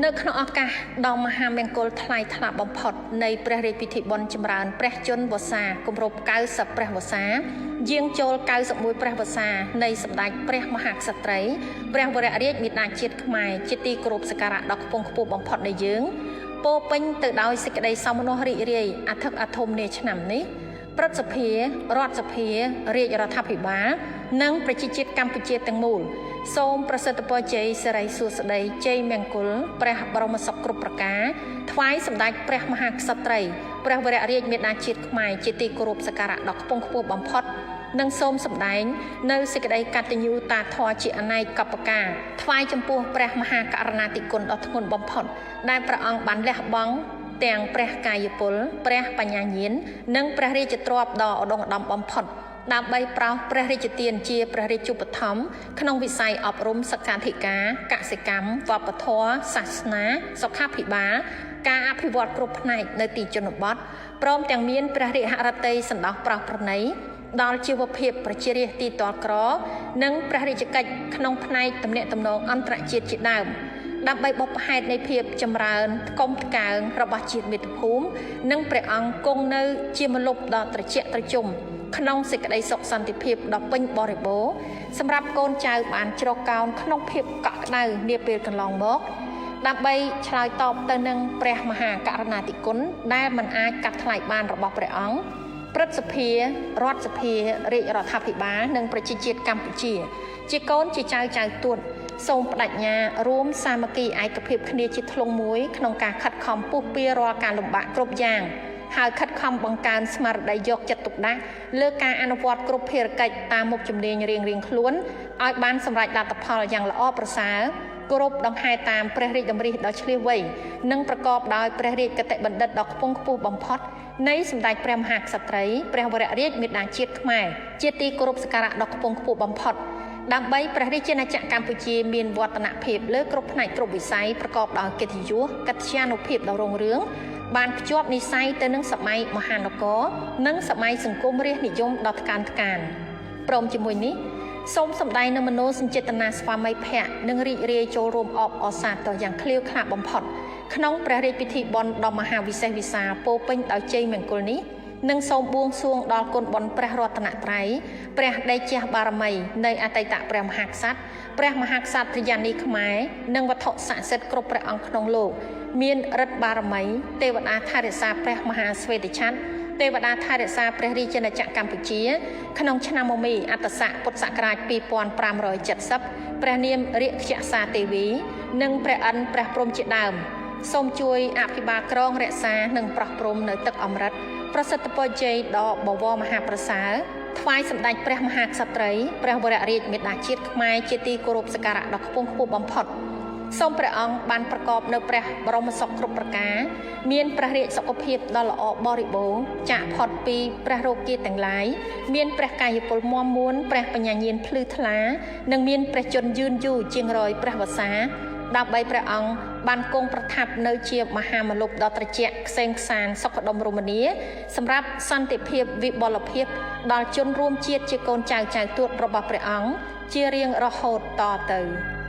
នៅក្នុងឱកាសដ៏មហាមង្គលថ្លៃថ្លាបំផុតនៃព្រះរាជពិធីបុណ្យចម្រើនព្រះជន្មវស្សាគម្រប់90ព្រះវស្សាយាងចូល91ព្រះវស្សានៃសម្ដេចព្រះមហាក្សត្រីព្រះវររាជមាតាជាតិខ្មែរជាទីគោរពសក្ការៈដ៏ខ្ពង់ខ្ពស់បំផុតនៃយើងពោពេញទៅដោយសេចក្តីសោមនស្សរីករាយអធិកអធមនាឆ្នាំនេះព្រឹទ្ធសភារដ្ឋសភារាជរដ្ឋាភិបាលនិងប្រជាជាតិកម្ពុជាទាំងមូលសូមប្រសិទ្ធពរជ័យសិរីសួស្តីជ័យមង្គលព្រះបរមសុខគ្រប់ប្រការថ្វាយសម្ដេចព្រះមហាក្សត្រីព្រះវររាជមាតាជាតិខ្មែរជាទីគោរពសក្ការៈដ៏ខ្ពង់ខ្ពស់បំផុតនិងសូមសម្ដែងនៅសេចក្តីកតញ្ញូតាធម៌ជាអនេកកបការថ្វាយចំពោះព្រះមហាករុណាធិគុណដ៏ធ្ងន់បំផុតដែលព្រះអង្គបានលះបង់ទាំងព្រះកាយពលព្រះបញ្ញាញាណនិងព្រះរាជទ្រព្យដ៏ឧត្តមឧត្តមបំផុតដើម្បីប្រោសព្រះរាជទានជាព្រះរាជឧបត្ថម្ភក្នុងវិស័យអប់រំសិក្ខាធិការកសិកម្មវប្បធម៌សាសនាសុខាភិបាលការអភិវឌ្ឍគ្រប់ផ្នែកនៅទីជនបទព្រមទាំងមានព្រះរាជហឫទ័យសន្តោសប្រោសប្រណីដល់ជីវភាពប្រជារាស្ត្រទីទ័លក្រនិងព្រះរាជកិច្ចក្នុងផ្នែកទំនាក់ទំនងអន្តរជាតិជាដើមដើម្បីបុព្វហេតុនៃភាពចម្រើនថ្កុំថ្កើងរបស់ជាតិមាតុភូមិនិងព្រះអង្គគង់នៅជាម្លប់ដ៏ត្រជាក់ត្រជុំក្នុងសេចក្តីសុខសន្តិភាពដ៏ពេញបរិបូរណ៍សម្រាប់កូនចៅបានជ្រកកោនក្នុងភាពកក់ក្ដៅនាពេលកន្លងមកដើម្បីឆ្លើយតបទៅនឹងព្រះមហាករុណាធិគុណដែលមិនអាចកាត់ថ្លៃបានរបស់ព្រះអង្គព្រឹទ្ធសភារដ្ឋសភារាជរដ្ឋាភិបាលនិងប្រជាជាតិកម្ពុជាជាកូនជាចៅចៅទួតសូមបដិញ្ញារួមសាមគ្គីឯកភាពគ្នាជាធ្លុងមួយក្នុងការខិតខំពុះពៀរាល់ការលំបាកគ្រប់យ៉ាងហើយខិតខំបង្កើនស្មារតីយកចិត្តទុកដាក់លើការអនុវត្តគ្រប់ភារកិច្ចតាមមុខជំនាញរៀងៗខ្លួនឲ្យបានសម្រេចលទ្ធផលយ៉ាងល្អប្រសើរគោរពដង្ហែតាមព្រះរាជតម្រិះដ៏ឈ្លាសវៃនិងប្រកបដោយព្រះរាជគតិបណ្ឌិតដ៏ខ្ពង់ខ្ពស់បំផុតនៃសម្ដេចព្រះមហាក្សត្រីព្រះវររាជមាតាជាតិខ្មែរជាទីគោរពសក្ការៈដ៏ខ្ពង់ខ្ពស់បំផុតដើម្បីព្រះរាជាណាចក្រកម្ពុជាមានវឌ្ឍនភាពលើគ្រប់ផ្នែកគ្រប់វិស័យប្រកបដោយកិត្តិយសកិត្យានុភាពដ៏រុងរឿងបានភ្ជាប់និស័យទៅនឹងសម័យមហានគរនិងសម័យសង្គមរាស្ត្រនិយមដ៏ថ្កើងថ្កានព្រមជាមួយនេះសូមសម្ដែងនូវមនោសញ្ចេតនាស្វាមីភក្តិនិងរីករាយចូលរួមអបអរសាទរយ៉ាងឃ្លាវខ្លាបំផុតក្នុងព្រះរាជពិធីបុណ្យដ៏មហាវិសេសវិសាលពោពេញដោយជ័យមង្គលនេះនិងសូមបួងសួងដល់គុណបុណ្យព្រះរតនត្រ័យព្រះតេជះបារមីនៃអតីតព្រះមហាក្សត្រព្រះមហាក្សត្រិយានីខ្មែរនិងវត្ថុស័ក្តិសិទ្ធិគ្រប់ព្រះអង្គក្នុងលោកមានឫទ្ធិបារមីទេវតាថែរក្សាព្រះមហាស្វេតឆត្រទេវតាថែរក្សាព្រះរាជាណាចក្រកម្ពុជាក្នុងឆ្នាំមមីអត្តស័កពុទ្ធសករាជ2570ព្រះនាមរាជខ្យសាទេវីនិងព្រះឥន្ទព្រះព្រហ្មជាដើមសូមជួយអភិបាលក្រងរក្សានិងប្រោះព្រំនៅទឹកអម្រឹតប្រសិទ្ធពរជ័យដ៏បវរមហាប្រសើរថ្វាយសម្ដេចព្រះមហាក្សត្រីព្រះវររាជមាតាជាតិខ្មែរជាទីគោរពសក្ការៈដ៏ខ្ពង់ខ្ពស់បំផុតសូមព្រះអង្គបានប្រកបនៅព្រះបរមសុខគ្រប់ប្រការមានព្រះរាជសុខភាពដ៏ល្អបរិបូរណ៍ចាកផុតពីព្រះរោគាទាំងឡាយមានព្រះកាយពលមាំមួនព្រះបញ្ញាញាណភ្លឺថ្លានិងមានព្រះជន្មយឺនយូរជាងរយព្រះវស្សាដើម្បីព្រះអង្គបានគង់ប្រថាប់នៅជាមហាមលុបដ៏ត្រជាក់ក្សេមក្សាន្តសុខដុមរមនាសម្រាប់សន្តិភាពវិបុលភាពដល់ជនរួមជាតិជាកូនចៅចៅទួតរបស់ព្រះអង្គជារៀងរហូតតទៅ។